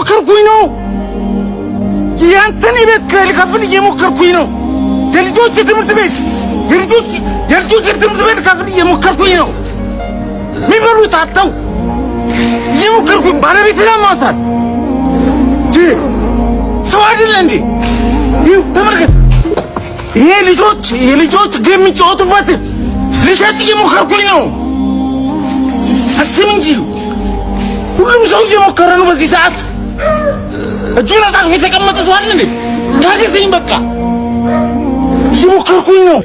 እየሞከርኩኝ ነው። ያንተን የቤት ኪራይ ልከፍል እየሞከርኩኝ ነው። የልጆች ትምህርት ቤት የልጆች ትምህርት ቤት ልከፍል እየሞከርኩኝ ነው። የሚበሉት አጥተው እየሞከርኩኝ፣ ባለቤቴን አሟታል። ሰው አይደለ እንዴ? ይኸው ተመልከት። ይሄ ልጆች የልጆች game የሚጫወቱበት ልሸጥ እየሞከርኩኝ ነው። አስብ እንጂ፣ ሁሉም ሰው እየሞከረ ነው። በዚህ ሰዓት እጁን አጣጥፎ የተቀመጠ ሰው አለ እንዴ? ታገሰኝ፣ በቃ እየሞከርኩኝ ነው።